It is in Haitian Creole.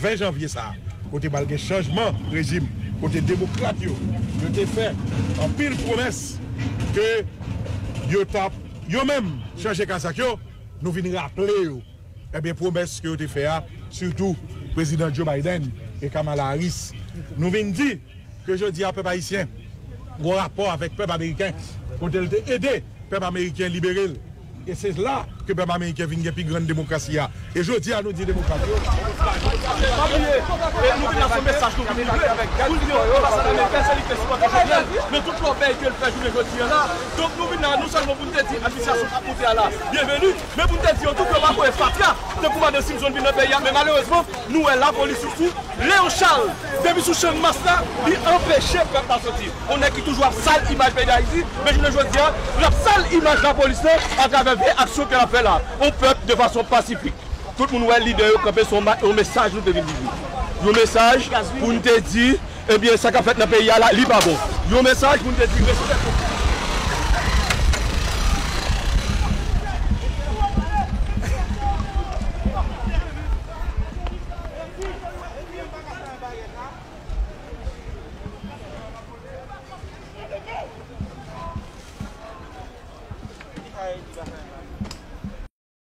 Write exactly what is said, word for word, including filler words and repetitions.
ven janvye sa a, kote pral gen chanjman rejim, kote demokrat yo, yo te fè anpil pwomès ke yo t ap, yo menm, chanje kazak yo, nou vin raple yo. Ebyen, pwomès ke yo te fè a, sitou prezidan Joe Biden e Kamala Harris, nou vin di ke jodi a pèp ayisyen gen rapò avèk pèp ameriken, kote l te ede pèp ameriken libere l. E se la ke pèp ameriken vin gen pi grann demokrasi a. E jodi a, nou di demokrat yo, pa bliye, e nou vin la se mesaj nou vin livre pou di yo anbasad ameriken se li ki te sipòte Jovenel, men tout lòbèy ke l fè jounen jodi a la. Donk, nou vin la non sèlman pou n te di administrasyon k ap moute a la byenveni, men pou n te di yo tou ke yo pa voye fatra tankou madan Simpson vin nan peyi a. Men malerezman, nou wè lapolis sou Léon Charles, depi sou Channmas la, li anpeche pèp la soti. Yon nèg ki toujou ap sal imaj peyi Dayiti, men jounen jodi a, l ap sal imaj lapolis la atravè vye aksyon ke l ap fè la. Yon pèp de fason pasifik. Tout moun wè lidè yo kanpe, se yon ma- yon mesaj nou te vin livre. Yon mesaj pou n te di, ebyen, sa k ap fèt nan peyi a la, li pa bon. Yon mesaj pou n te di, respè